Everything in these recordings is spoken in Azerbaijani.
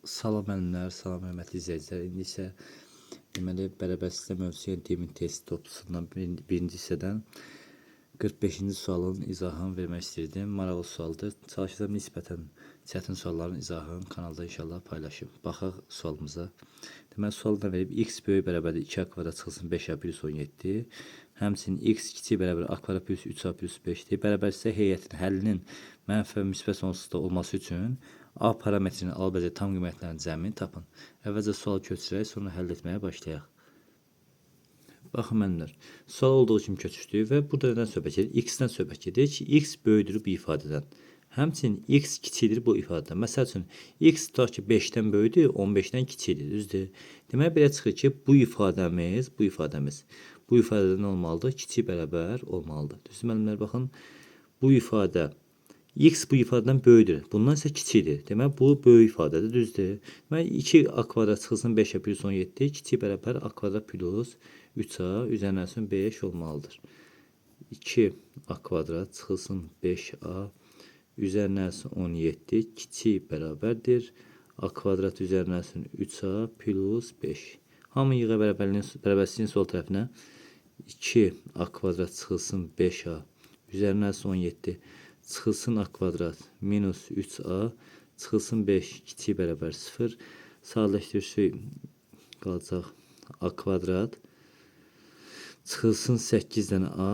Salam müəllimlər, salam hörmətli izləyicilər. İndi isə deməli bərabərsizliklər mövzusu, yəni demin test toplusundan birinci hissədən 45-ci sualın izahını vermək istirdim. Maraqlı sualdır. Çalışacağım nisbətən çətin sualların izahını kanalda inşallah paylaşım. Baxaq sualımıza. Deməli sual nə verib? X böyük bərabərdir 2a kvadrat çıxılsın 5a plus 17. Həmçinin x kiçik bərabər a kvadrat plus 3a plus 5-dir. Bərabərsizlik heyətinin həllinin mənfi və müsbət sonsuzda olması üçün a parametrinin ala biləcəyi tam qiymətlərinin cəmini tapın. Əvvəlcə sualı köçürək, sonra həll etməyə başlayaq. Baxın müəllimlər, sual olduğu kimi köçürdük və burada nədən söhbət gedir? X-dən söhbət gedir ki, x böyükdür bu ifadədən. Həmçinin x kiçikdir bu ifadədən. Məsəl üçün, x tutaq ki 5-dən böyükdür, 15-dən kiçikdir, düzdür? Deməli belə çıxır ki, bu ifadəmiz bu ifadədən nə olmalıdır? Kiçik bərabər olmalıdır. Düzdür müəllimlər, baxın, bu ifadə x bu ifadədən böyükdür. Bundan isə kiçikdir. Deməli bu böyük ifadədir, düzdür? Deməli 2a kvadrat çıxılsın 5a plus 17 kiçik bərabər a kvadrat plus 3a üzərinə 5 olmalıdır. 2a kvadrat çıxılsın 5a üzərinə 17 kiçik bərabərdir. A kvadrat üzərinə 3a plus 5. Hamı yığa bərabərliyin bərabərsizliyin sol tərəfinə 2a kvadrat çıxılsın 5a üzərinə 17 çıxılsın a kvadrat minus 3a çıxılsın 5 kiçik bərabər 0. Sadələşdirirsək qalacaq a kvadrat çıxılsın 8 dənə a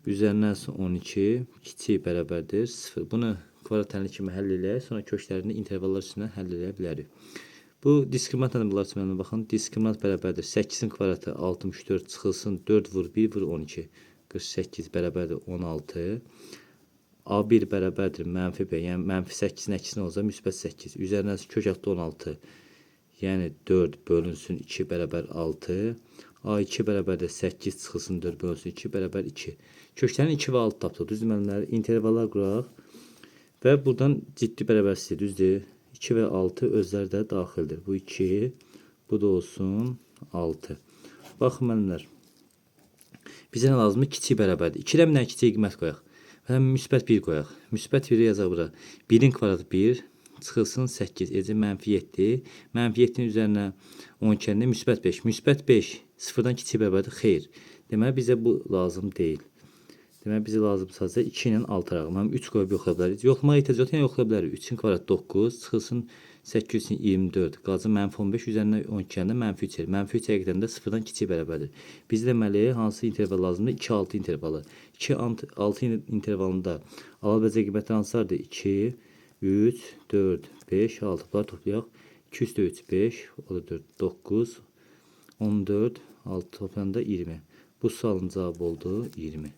üzərinə 12 kiçik bərabərdir 0. Bunu kvadrat tənli kimi həll eləyək, sonra köklərini intervallar üstündən həll eləyə bilərik. Bu diskriminant bunlar üçün müəllim baxın. Diskriminant bərabərdir 8-in kvadratı 64 çıxılsın 4 vur 1 vur 12 48 bərabərdir 16. A1 bərabərdir mənfi B, yəni mənfi 8-in əksinə olacaq müsbət 8. Üzərinə kök altı 16. Yəni 4 bölünsün 2 bərabər 6. A2 bərabərdir 8 çıxılsın 4 bölünsün 2 bərabər 2. Köklərin 2 və 6 tapdıq. Düzdür müəllimlər? İntervallar quraq. Və buradan ciddi bərabərsizlik, düzdür? 2 və 6 özləri də daxildir. Bu 2, bu da olsun 6. Baxın müəllimlər. Bizə nə lazımdır? Kiçik bərabərdir. 2-dən bir dənə kiçik qiymət qoyaq. Məsələn, müsbət 1 qoyaq. Müsbət 1-i yazaq bura. 1-in kvadratı 1, çıxılsın 8, eləcə mənfi 7. Mənfi 7-nin üzərinə 12 əlində müsbət 5. Müsbət 5 sıfırdan kiçik bərabərdir. Xeyr. Deməli, bizə bu lazım deyil. Deməli, bizə lazım sadəcə 2 ilə 6 rəqəm. Həm 3 qoyub yoxlaya bilərik. Yoxlamağa ehtiyac yoxdur, yəni yoxlaya bilərik. 3-ün kvadratı 9, çıxılsın 8 üçün 24, qalacaq mənfi 15, üzərinə 12 əlində mənfi 3 edir. Mənfi 3 həqiqətən də sıfırdan kiçik bərabərdir. Bizə deməli, hansı interval lazımdır? 2-6 intervalı. 2-6 intervalında ala biləcəyi qiymətlər hansılardır? 2, 3, 4, 5, 6. Bunları toplayaq. 2 üstə 3, 5, o da 4, 9, 14, 6 toplayanda 20. Bu sualın cavabı oldu 20.